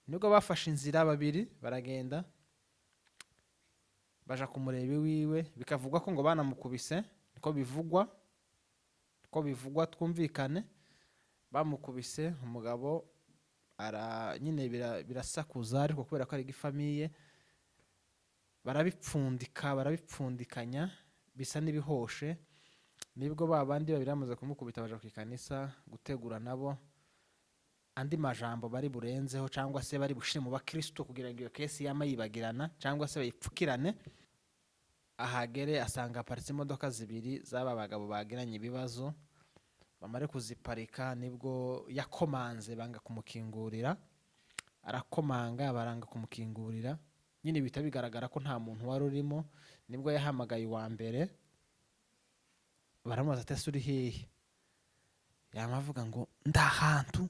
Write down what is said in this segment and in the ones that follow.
Nibwo bafashe inzira babiri, baragenda baja kumureba iwiwe. Bikavugwa ko ngo banamukubise, niko bivugwa, niko bivugwa, twumvikane. Bamukubise umugabo ara nyine birasakuza, ariko kubera ko ari igifamille barabipfundika, barabipfundikanya, bisa n'ibihoshe. Nibwo ba bandi babiri bamaze kumukubita baja ku ikanisa gutegura nabo andi majambo bari burenzeho cyangwa se bari bushire mu bakristo kugira ngo iyo case yama yibagirana cyangwa se bayipfukirane. Ahagere asanga haparitse imodoka zibiri z'aba bagabo bagiranye ibibazo. Bamare kuziparika, nibwo yakomanze banga kumukingurira. Arakomanga baranga kumukingurira nyine, bihita bigaragara ko nta muntu wari urimo. Nibwo yahamagaye uwa mbere, baramubaza ati: "Ese uri hehe?" Yama avuga ngo: "Ndahantu,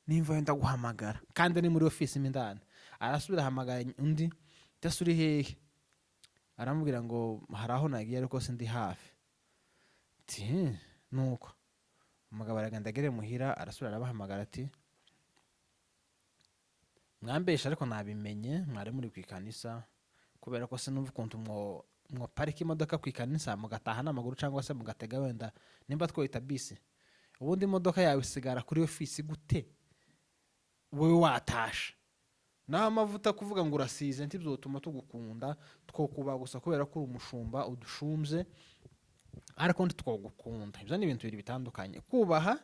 nimva wenda guhamagara," kandi ni muri ofisi mo indani. Arasubira ahamagara undi ati: "Ese uri hehe?" Aramubwira ngo: "Hari aho nagiye ariko sindi hafi." Ati: Nuko umugabo aragenda, agere muhira arasubira arabahamagara ati: "Mwambesha, ariko nabimenye, mwari muri ku ikanisa, kubera ko sinumva ukuntu mwo parika imodoka ku ikanisa mugataha n'amaguru cyangwa se mugatega wenda nimba twoyita bisi. Ubundi imodoka yawe isigara kuri ofisi gute wowe watashe?" Naho amavuta kuvuga ngo urasize ntibyotuma tugukunda. Twokuba gusa kubera ko uri umushumba udushumbye, ariko ntitwogukunda. Ibyo ni ibintu bibiri bitandukanye. Kubaha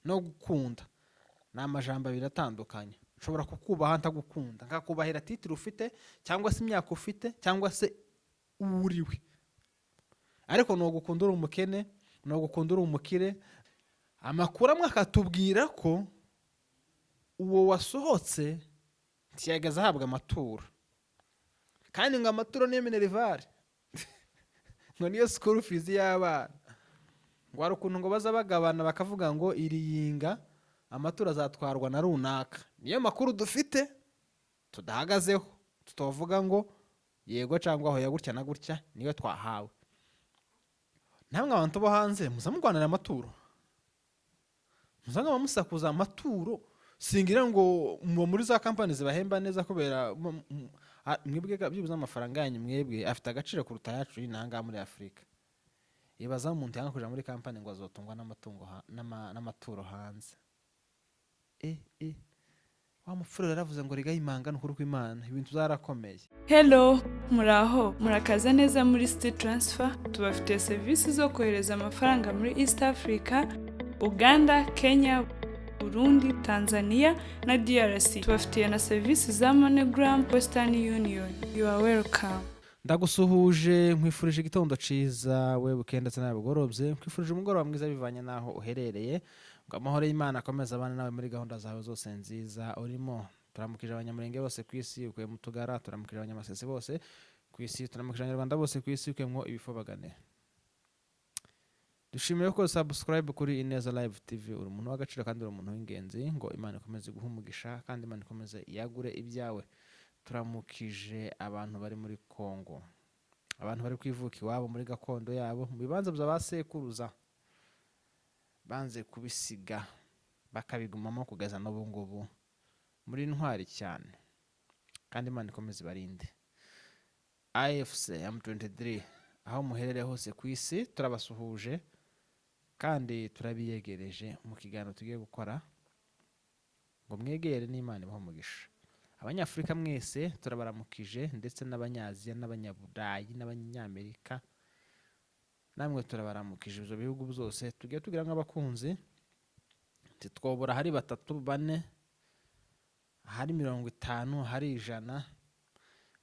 no gukunda ni amajambo abiri atandukanye. Nshobora kukubaha ntagukunda, nkakubahira title ufite cyangwa se imyaka ufite cyangwa se uwo uriwe, ariko nugukunda uri umukene, nugukunda uri umukire. Amakuru amwe akatubwira ko uwo wasohotse ntiyageze ahabwa amaturo, kandi ngo amaturo niyo minerval, ngo niyo school fees y'abana. Ngo hari ukuntu ngo baza bagabana, bakavuga ngo iri yinga amaturo azatwarwa na runaka. Niyo makuru dufite tudahagazeho, tutavuga ngo yego cyangwa hoya, gutya na gutya, niyo twahawe. Namwe abantu bo hanze muza murwanira amaturo, muza nkaba musakuza amaturo. Singira ngo muba muri za kampani zibahemba neza, kubera mwebwe byibuze amafaranga yanyu mwebwe afite agaciro kuruta ayacu y'inaha ngaha muri Afurika. Ibaza umuntu yanga kuja muri kampani ngo azotungwa n'amatungo n'amaturo hanze. Wa mupfura yaravuze ngo rigayimanga, ni ukuri kw'Imana ibintu byarakomeye. Hello, muraho, murakaza neza muri City Transfer. Tubafitiye serivisi zo kohereza amafaranga muri East Africa, Uganda, Kenya, Burundi, Tanzania na DRC. Tubafitiye na serivisi za MoneyGram, Western Union. You are welcome. Ndagusuhuje, nkwifurije igitondo ciza we bukeye ndetse nawe bugorobye, nkwifurije umugoroba mwiza bivanye n'aho uherereye, ngo amahoro y'Imana akomeze abane nawe muri gahunda zawe zose nziza urimo. Turamukije Abanyamurenge bose ku isi, ukuye mu tugara. Turamukije Abanyamasesi bose ku isi. Turamukije Abanyarwanda bose ku isi, ukuyemo ibifobagane. Dushimiye ko subscribe kuri Ineza Live TV. Uri umuntu w'agaciro kandi uri umuntu w'ingenzi, ngo Imana ikomeze guha umugisha kandi Imana ikomeze yagure ibyawe. Turamukije abantu bari muri Congo, abantu bari kwivuka iwabo muri gakondo yabo, mu bibanza bya ba sekuruza banze kubisiga bakabigumamo kugeza n'ubu ngubu. Muri intwari cyane kandi Imana ikomeze ibarinde. AFC M23, aho muherereye hose ku isi, turabasuhuje kandi turabiyegereje mu kiganiro tugiye gukora, ngo mwegere n'Imana ibahe umugisha. Abanyafurika mwese turabaramukije, ndetse n'Abanyaziya n'Abanyaburayi n'Abanyamerika, namwe turabaramukije. Ibyo bihugu byose tugiye tugira nk'abakunzi, ntitwobora hari batatu, bane, hari 50, hari 100.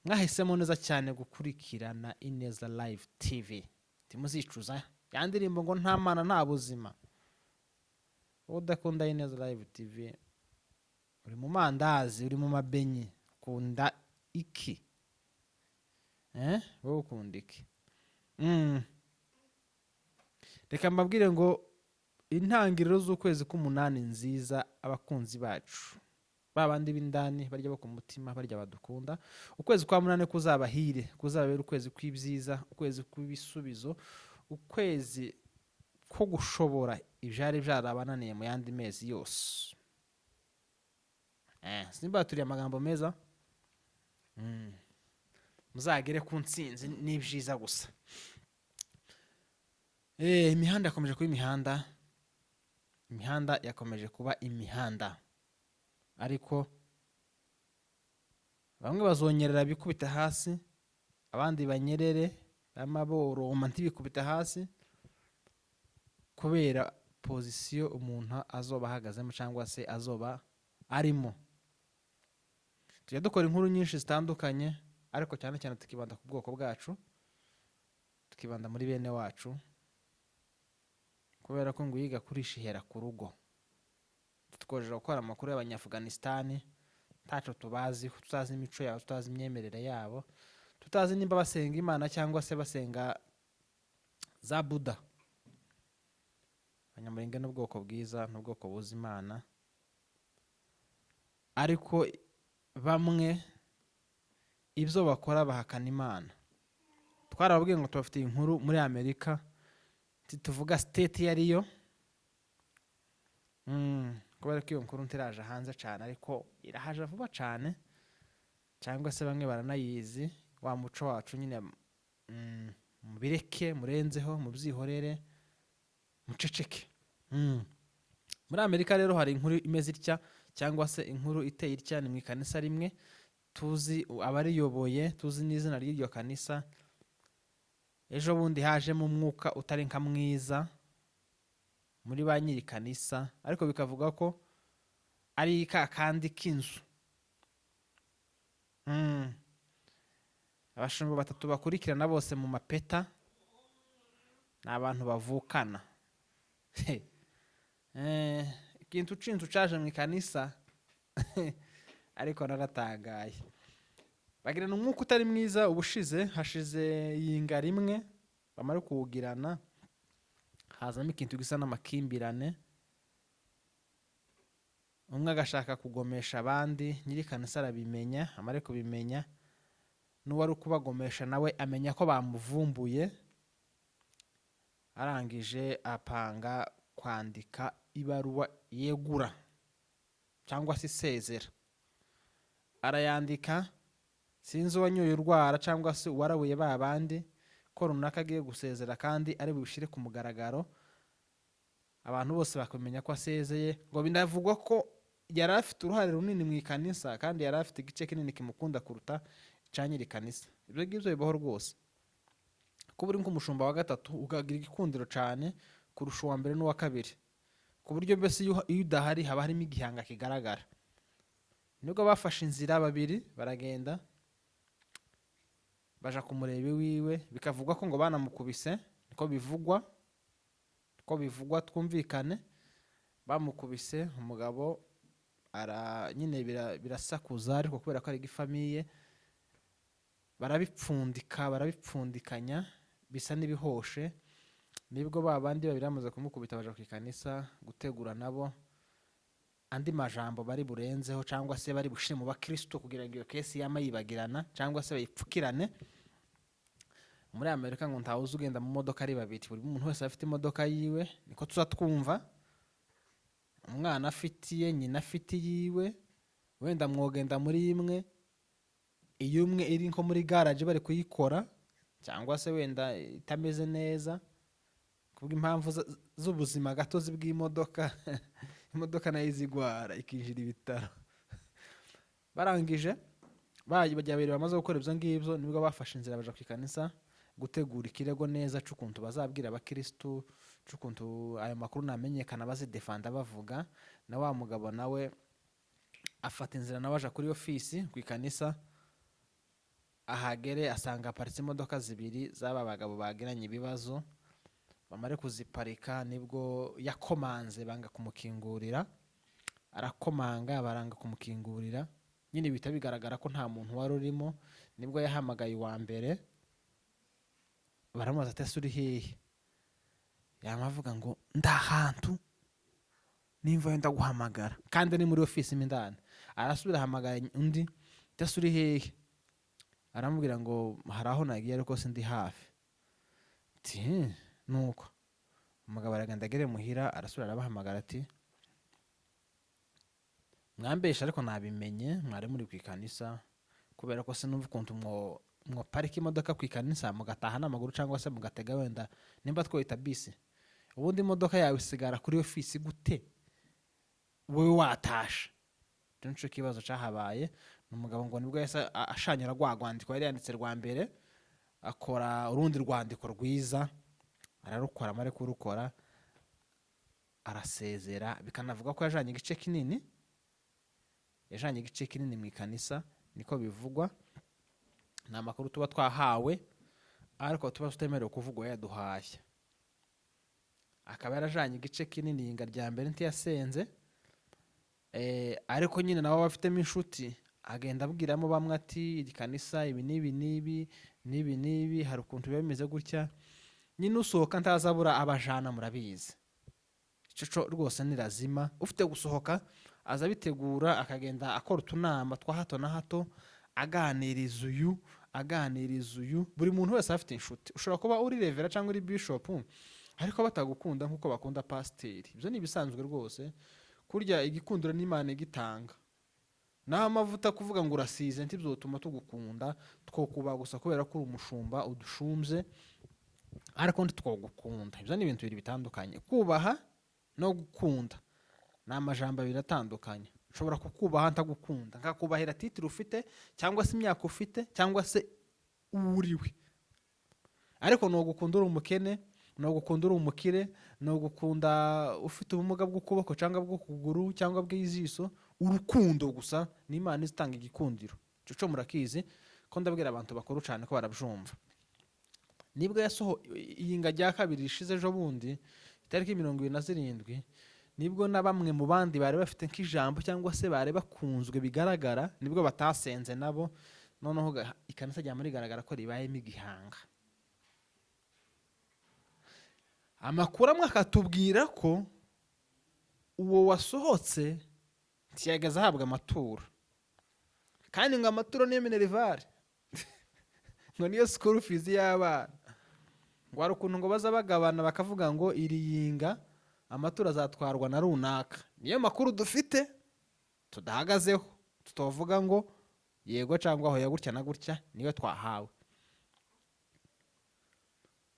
Mwahisemo neza cyane gukurikirana Ineza Live TV, ntimuzicuza. Ya ndirimbo ngo nta Mana nta buzima. Wowe udakunda Ineza Live TV uri mu mandazi, uri mu mabenyi. Ukunda iki? Wowe ukunda iki? Reka mbabwire ngo intangiriro z'ukwezi k'umunani nziza, abakunzi bacu ba bandi b'indani, barya bo ku mutima, barya badukunda. Ukwezi kwa munani kuzabahire, kuzababera ukwezi kw'ibyiza, ukwezi kw'ibisubizo, ukwezi ko gushobora ibyari byarabananiye mu yandi mezi yose. Simba turiye amagambo meza. Muzagere ku ntsinzi n'ibyiza gusa. Imihanda yakomeje kuba imihanda, imihanda yakomeje kuba imihanda, ariko bamwe bazonyerera bikubita hasi, abandi banyerere b'amaboroma ntibikubita hasi, kubera position umuntu azoba ahagazemo cyangwa se azoba arimo. Tujya dukora inkuru nyinshi zitandukanye, ariko cyane cyane tukibanda ku bwoko bwacu, tukibanda muri bene wacu, kubera ko ngo uyiga kurisha ihera ku rugo. Twojeje gukora amakuru y'Abanyafuganisitani ntaco tubaziho, tutazi imico yabo, tutazi imyemerere yabo, tutazi nimba basenga Imana cyangwa se basenga za Buda. Abanyamurenge n'ubwoko bwiza, n'ubwoko buzi Imana, ariko bamwe ibyo bakora bahakana Imana. Twarababwiye ngo tubafitiye inkuru muri Amerika, ntituvuga state iyo ariyo, kubera ko iyo nkuru ntiraje hanze cyane, ariko irahaje vuba cyane, cyangwa se bamwe baranayizi. Wa muco wacu nyine, mubireke, murenzeho, mubyihorere, muceceke. Muri Amerika rero hari inkuru imeze itya, cyangwa se inkuru iteye itya. Ni mu ikanisa rimwe tuzi abariyoboye, tuzi n'izina ry'iryo kanisa. Ejo bundi hajemo umwuka utari nka mwiza muri ba nyiri kanisa, ariko bikavuga ko ari ka kandi k'inzu. Abashumba batatu bakurikirana bose mu mapeta ni abantu bavukana. Ikintu c'inzu caje mu ikanisa, ariko naratangaye. Bagirana umwuka utari mwiza. Ubushize hashize yinga rimwe, bamara kuwugirana hazamo ikintu gisa n'amakimbirane, umwe agashaka kugomesha abandi. Nyiri kanisa arabimenya, amare kubimenya, n'uwari kubagomesha nawe amenya ko bamuvumbuye, arangije apanga kwandika ibaruwa yegura cyangwa se isezera, arayandika. Sinzi uwanyoye urwara cyangwa se uwarabuye ba bandi ko runaka agiye gusezera, kandi ari bubishyire ku mugaragaro, abantu bose bakamenya ko asezeye. Ngo binavugwa ko yari afite uruhare runini mu ikanisa, kandi yari afite igice kinini kimukunda kuruta icya nyiri kanisa. Ibyo ngibyo bibaho rwose, kuba uri nk'umushumba wa gatatu ukagira igikundiro cyane kurusha uwa mbere n'uwa kabiri, ku buryo mbese iyo udahari haba harimo igihanga kigaragara. Nibwo bafashe inzira babiri, baragenda baja kumureba iwiwe. Bikavugwa ko ngo banamukubise, niko bivugwa, niko bivugwa, twumvikane. Bamukubise umugabo ara nyine birasakuza, ariko kubera ko ari igifamille barabipfundika, barabipfundikanya, bisa n'ibihoshe. Nibwo ba bandi babiri bamaze kumukubita baja ku ikanisa gutegura nabo andi majambo bari burenzeho, cyangwa se bari bushire mu bakristo, kugira ngo iyo case yama yibagirana cyangwa se bayipfukirane. Muri Amerika ngo ntawuzi ugenda mu modoka ari babiri, buri muntu wese afite imodoka yiwe, niko tuza twumva. Umwana afite iye, nyina afite iyiwe, wenda mwogenda muri imwe, iyo umwe iri nko muri garage bari kuyikora, cyangwa se wenda itameze neza kubw'impamvu z'ubuzima gatozi bw'imodoka. Imodoka nayo izigwara ikinjira ibitaro. Barangije bajya babiri bamaze gukora ibyo ngibyo, nibwo bafashe inzira baja ku ikanisa gutegura ikirego neza c'ukuntu bazabwira abakirisitu, c'ukuntu ayo makuru namenyekana bazidefanda bavuga. Na wa mugabo nawe afata inzira, nawe aja kuri ofisi ku ikanisa. Ahagere asanga haparitse imodoka zibiri z'aba bagabo bagiranye ibibazo. Bamare kuziparika, nibwo yakomanze banga kumukingurira. Arakomanga baranga kumukingurira, nyine bihita bigaragara ko nta muntu wari urimo. Nibwo yahamagaye uwa mbere, baramubaza ati: "Ese uri hehe?" Yama avuga ngo: "Ndahantu nimva wenda guhamagara," kandi ni muri ofisi mo indani. Arasubira ahamagara undi, ati: "Ese uri hehe?" Aramubwira ngo: "Hari aho nagiye, ariko sindi hafi." Ati: Nuko umugabo aragenda agere muhira, arasubira arabahamagara ati: Mwambesha ariko nabimenye, mwari muri ku ikanisa, kubera ko sinumva ukuntu mwoparika imodoka ku ikanisa mugataha n'amaguru cyangwa se mugatega wenda nimba twoyita bisi. Ubundi imodoka yawe isigara kuri ofisi gute wowe watashe? Icyo nico kibazo cyahabaye. Ni umugabo ngo nibwo yahise ashanyura rwa rwandiko yari yanditse rwa mbere, akora urundi rwandiko rwiza, ararukora. Amare kurukora arasezera. Bikanavuga ko yajanye igice kinini, yajanye igice kinini mu ikanisa, niko bivugwa. Ni amakuru tuba twahawe ariko tuba tutemerewe kuvugwa yaduhaye. Akaba yarajanye igice kinini. Yinga rya mbere ntiyasenze. Ariko nyine nabo bafitemo inshuti, agenda abwiramo bamwe ati: "Iri kanisa ibi n'ibi n'ibi n'ibi n'ibi, hari ukuntu biba bimeze gutya." Nyine usohoka ntazabura abajana, murabizi ico co rwose ni lazima. Ufite gusohoka aza abitegura, akagenda akora utunama twa hato na hato, aganiriza uyu, aganiriza uyu. Buri muntu wese afite inshuti. Ushobora kuba uri reverend cyangwa uri bishop ariko batagukunda nk'uko bakunda pasiteri. Ibyo ni ibisanzwe rwose. Kurya igikundiro n'Imana igitanga, naho amavuta kuvuga ngo urasize ntibyotuma tugukunda. Twokubaha gusa kubera ko uri umushumba udushumbye, ariko ntitwogukunda. Ibyo ni ibintu bibiri bitandukanye. Kubaha no gukunda ni amajambo abiri atandukanye. Nshobora kukubaha ntagukunda, nkakubahira title ufite cyangwa se imyaka ufite cyangwa se uwo uriwe, ariko nugukunda uri umukene, nugukunda uri umukire, nugukunda ufite ubumuga bw'ukuboko cyangwa bw'ukuguru cyangwa bw'ijisho. Urukundo gusa ni Imana izitanga igikundiro. Ico co murakizi ko ndabwira abantu bakuru cyane ko barabyumva. Nibwo yasoho iyinga rya kabiri rishize ejo bundi itariki 27, nibwo na bamwe mu bandi bari bafite nk'ijambo cyangwa se bari bakunzwe bigaragara, nibwo batasenze nabo. Noneho ikanisa ryama rigaragara ko ribayemo igihanga. Amakuru amwe akatubwira ko uwo wasohotse ntiyageze ahabwa amaturo, kandi ngo amaturo niyo minerval, ngo niyo school fees y'abana. Ngo hari ukuntu ngo baza bagabana, bakavuga ngo iri yinga amaturo azatwarwa na runaka. Niyo makuru dufite tudahagazeho, tutavuga ngo yego cyangwa hoya, gutya na gutya, niyo twahawe.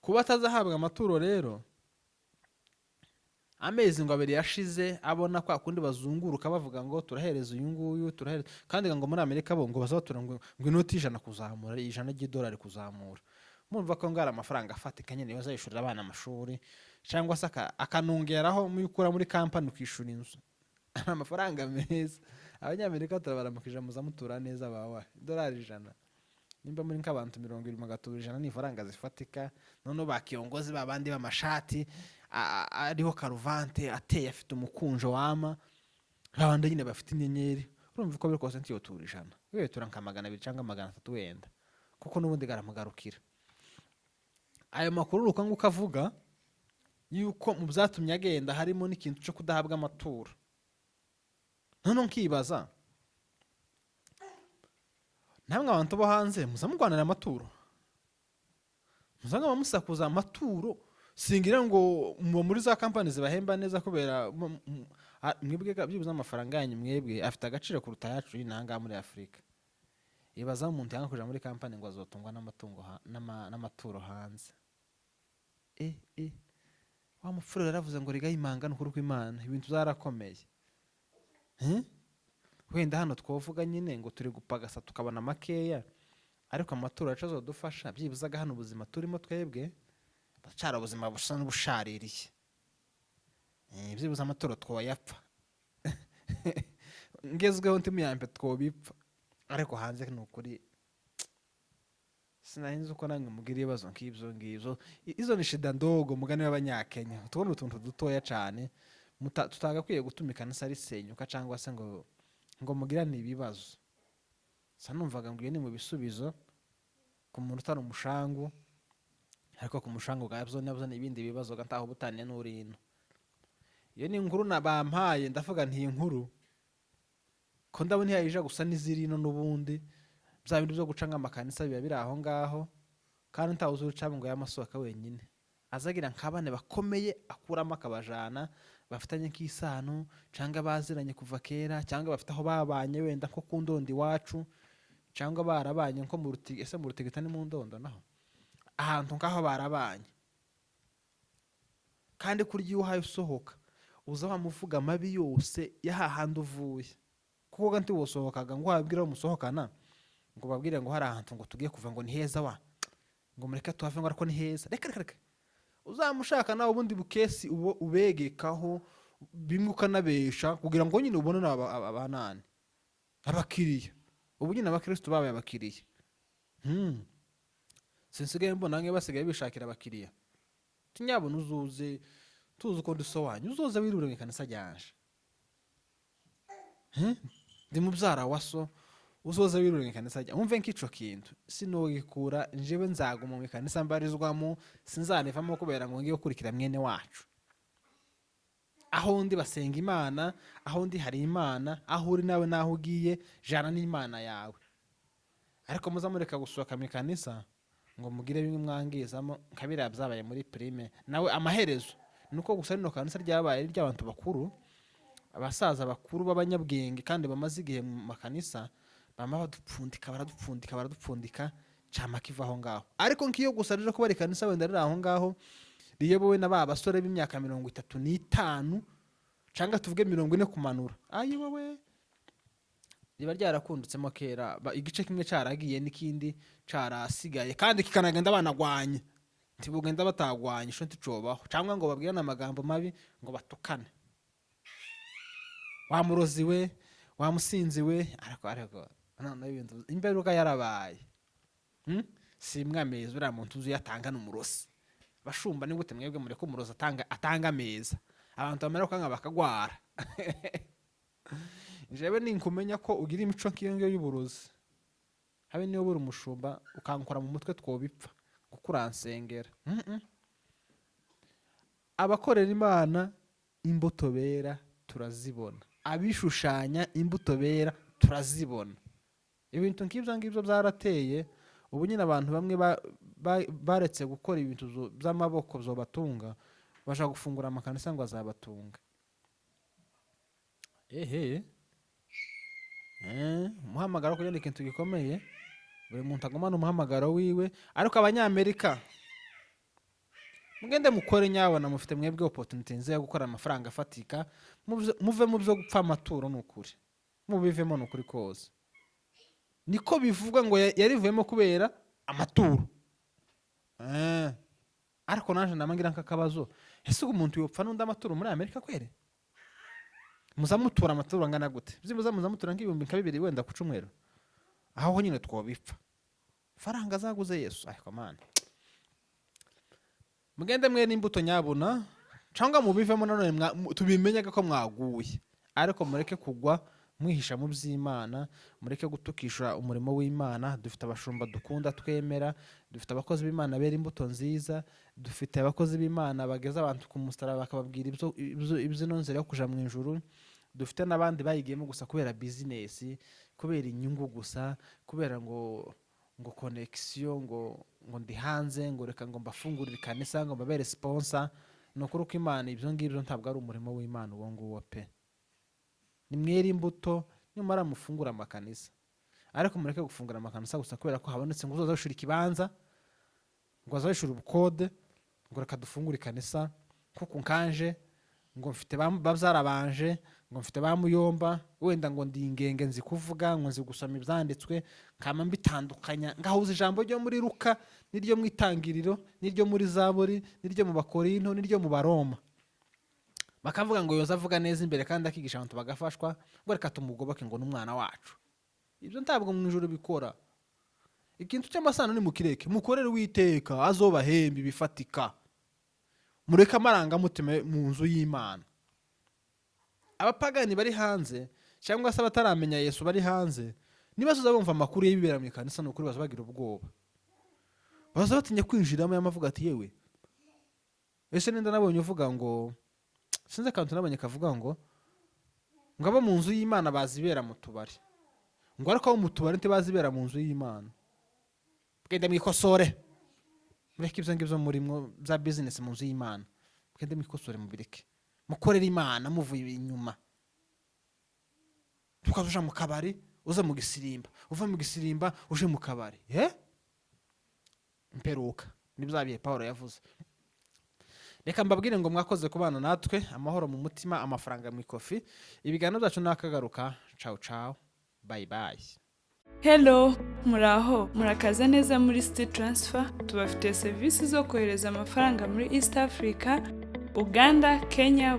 Kuba atazahabwa amaturo rero, amezi ngo 2 yashize abona kwa kundi bazunguruka bavuga ngo turahereza uyu nguyu, turahereza. Kandi ngo muri Amerika bo ngo bazabatura ngo inoti 100 kuzamura, 100 ry'idolari kuzamura. Murumva ko ngo ari amafaranga afatika nyine bazayishurira abana amashuri, cyangwa se akanongeraho mu ukura muri kampani ukishyura inzu. Ari amafaranga meza. Abanyamerika turabaramukije, muza mutura neza bawa. Idolari 100, nimba muri nk'abantu 70 mugatura 100, ni ifaranga zifatika. Noneho bakiyongozi ba bandi b'amashati ariho karuvante ateye, afite umukunjo wama, babandi nyine bafite inyenyeri, urumva uko biri kose ntiyotura 100, we tura nka 200 cyangwa 300 wenda, kuko n'ubundi garamugarukira. Ayo makuru ni uko nguko avuga yuko mu byatumye agenda harimo n'ikintu cyo kudahabwa amaturo. Noneho nkibaza, namwe abantu bo hanze muza murwanira amaturo, muza mwaba musakuza amaturo? Singira ngo muba muri za kampani zibahemba neza, kubera mwebwe byibuze amafaranga yanyu mwebwe afite agaciro kuruta ayacu y'inaha ngaha muri Afurika. Ibaza umuntu yanga kuja muri kampani ngo azotungwa n'amatungo n'amaturo hanze. Wa mupfura yaravuze ngo rigayimanga, ni ukuri kw'Imana ibintu byarakomeye. Eh? Wenda hano twovuga nyine ngo turi gupagasa tukabona makeya, ariko amaturo yacu azodufasha byibuze. Hano ubuzima turimo twebwe buracara ubuzima busa n'ubushaririye. Byibuze amaturo twoyapfa ngezweho ntimuyampe twobipfa, ariko hanze ni ukuri sinari uko namwe mugira ibibazo nk'ibyo ngibyo. Izo ni shida ndogo, mugani w'Abanyakenya. Tubona utuntu dutoya cyane tutagakwiye gutuma ikanisa risenyuka cyangwa se ngo mugirane ibibazo. Sa numvaga ngo iyo ni mu bisubizo ku muntu utari umushangu, ariko ku mushangu bwabyo nabyo ni ibindi bibazo ga ntaho butaniye n'urino. Iyo ni inkuru na bampaye, ndavuga nti iyi nkuru ko ndabona ntiyayija gusa n'izirino. N'ubundi bya bindi byo guca nk'amakanisa biba biri aho ngaho, kandi ntawe uzi ucamo ngo y'amasohoka wenyine, azagira nka bane bakomeye akuramo akabajana. Bafitanye nk'isano, cyangwa baziranye kuva kera, cyangwa bafite aho babanye, wenda nko ku Ndondo iwacu, cyangwa barabanye nko mu Ruti. Ese mu Rutigita ni mu Ndondo? Naho ahantu nk'aho barabanye. Kandi kurya iyo uhaye usohoka, uza wamuvuga amabi yose y'ahahandi uvuye, kuko ntiwosohokaga ngo wabwire abo musohokana, ngo babwire ngo hari ahantu ngo tugiye kuva, ngo ni heza wa, ngo mureke tuhave, ngo ariko ni heza. Reka reka reka, uzamushaka nawe ubundi bukesi ubo ubegekaho bimwe, ukanabesha kugira ngo nyine ubone abanani, abakiriya. Ubu nyine abakirisitu babaye abakiriya. Sinsigaye mbona nge basigaye bishakira abakiriya. Tunyabona uzuze tuzi uko dusobanyu, uzoze wirure mu ikanisa ryanje. Ndi mubyara wa so, uzoze wirure mu ikanisa ryanjye. Wumve nk'ico kintu sinogikura. Njyewe nzaguma mu ikanisa mbarizwamo, sinzanivamo kubera ngo ngiye gukurikira mwene wacu. Aho ndi basenga Imana, aho ndi hari Imana. Aho uri nawe naho ugiye, jana n'Imana yawe. Ariko muza mureka gusohoka mu ikanisa ngo mugire bimwe mwangizamo, nka biriya byabaye muri prime. Nawe amaherezo ni uko gusa rino kanisa ryabaye ari iry'abantu bakuru, abasaza bakuru b'abanyabwenge kandi bamaze igihe mu makanisa. Bama badupfundika, baradupfundika, baradupfundika, cama kiva aho ngaho. Ariko nk'iyo gusa rije kuba ari ikanisa wenda riri aho ngaho, riyobowe na ba basore b'imyaka 35 cyangwa tuvuge 40 kumanura, ayi wowe, riba ryarakundutsemo kera. Igice kimwe caragiye n'ikindi carasigaye, kandi kikanagenda banagwanye. Ntibugenda batagwanye, isho nticobaho, cyangwa ngo babwirane amagambo mabi, ngo batukane: wa murozi we, wa musinzi we. Ariko noneho ibintu imperuka yarabaye. Simwe ameza uriya muntu uzi uyatanga ni umurozi. Bashumba, ni gute mwebwe mureka umurozi atanga ameza, abantu bamara kwanga bakagwara? Jewe ninkumenya ko ugira imico nk'iyo ngiyo y'uburozi, habe niyo buri umushumba, ukankora mu mutwe, twobipfa kuko uransengera. Abakorera Imana, imbuto bera turazibona. Abishushanya, imbuto bera turazibona. Ibintu nk'ibyo ngibyo byarateye. Ubu nyine abantu bamwe baretse gukora ibintu by'amaboko byobatunga, bashaka gufungura amakanisa ngo azabatunga. Ehe. Umuhamagaro kugira ni ikintu gikomeye, buri muntu agumana umuhamagaro wiwe. Ariko Abanyamerika, mugende mukore nyabona, mufite mwebwe opportunity nziza yo gukora amafaranga afatika. Muve mu byo gupfa amaturo, ni ukuri mubivemo, ni ukuri kose. Niko bivugwa ngo yarivuyemo kubera amaturo. Ariko naje namangira nk'akabazo: ese ubu umuntu yopfa n'undi amaturo muri Amerika kwere? Muzamutura amaturo angana gute? Byibuze muzamutura nk'ibihumbi nka bibiri wenda ku cyumweru, aho nyine twobipfa. Faranga zaguze Yesu. Ariko mana, mugende mwe n'imbuto nyabuna, cyangwa mubivemo nanone tubimenyaga ko mwaguye. Ariko mureke kugwa mwihisha mu by'Imana, mureke gutukisha umurimo w'Imana. Dufite abashumba dukunda, twemera, dufite abakozi b'Imana bera imbuto nziza, dufite abakozi b'Imana bageza abantu ku musaraba, bakababwira iby'ino nzira yo kuja mu ijuru. Dufite n'abandi bayigiyemo gusa kubera bizinesi, kubera inyungu gusa, kubera ngo connexion, ngo ndi hanze, ngo reka ngo mbafungurire ikanisa, ngo mbabere sponsor. Ni ukuri ko Imana, ibyo ngibyo ntabwo ari umurimo w'Imana uwo nguwo pe. Nimwere imbuto, nyamara mufungure amakanisa. Ariko mureke gufungura amakanisa gusa kubera ko habonetse ngo uzoza wishura ikibanza, ngo aza wishura ubukode, ngo reka dufungure ikanisa kuko nkanje ngo mfite babyara banje, ngo mfite ba muyomba, wenda ngo ndi ingenge, nzi kuvuga, ngo nzi gusoma ibyanditswe, nkama mbitandukanya, ngahuza ijambo ryo muri Luka n'iryo mu Itangiriro n'iryo muri Zaburi n'iryo mu Bakorinto n'iryo mu Baroma. Bakavuga ngo yoza avuga neza imbere kandi akigisha abantu bagafashwa, ngo reka tumugoboke, ngo n'umwana wacu. Ibyo ntabwo mu ijoro bikora. Ikintu cy'amasano ni mukireke, mukorere Uwiteka, azobahemba ibifatika. Mureke amarangamutima mu nzu y'Imana. Abapagani bari hanze, cyangwa se abataramenya Yesu bari hanze, nibazoza bumva amakuru y'ibibera mu ikanisa, ni ukuri baza bagira ubwoba, baza batinya kwinjiramo. Yamavuga ati: "Yewe, ese nenda nabonye uvuga ngo, sinzi akantu nabonye kavuga ngo abo mu nzu y'Imana bazibera mu tubari, ngo ariko abo mu tubari ntibazibera mu nzu y'Imana." Genda mwikosore, mureke ibyo ngibyo murimwo bya bizinesi mu nzu y'Imana. Mugende mwikosore, mubireke. Mukorere Imana muvuye inyuma. Tukaza uja mu kabari, uza mu gisirimba, uva mu gisirimba uje mu kabari. Mperuka ni bya bihe Paul yavuze. Reka mbabwire ngo mwakoze kubana natwe. Amahoro mu mutima, amafaranga mu ikofi. Ibiganiro byacu nakagaruka. Ciao ciao, bye bye. Hello, muraho, murakaza neza muri City Transfer. Tubafitiye serivisi zo kohereza amafaranga muri East Africa, Uganda, Kenya,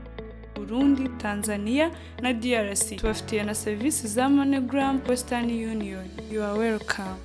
Burundi, Tanzania na DRC. Tubafitiye na serivisi za MoneyGram, Western Union. You are welcome.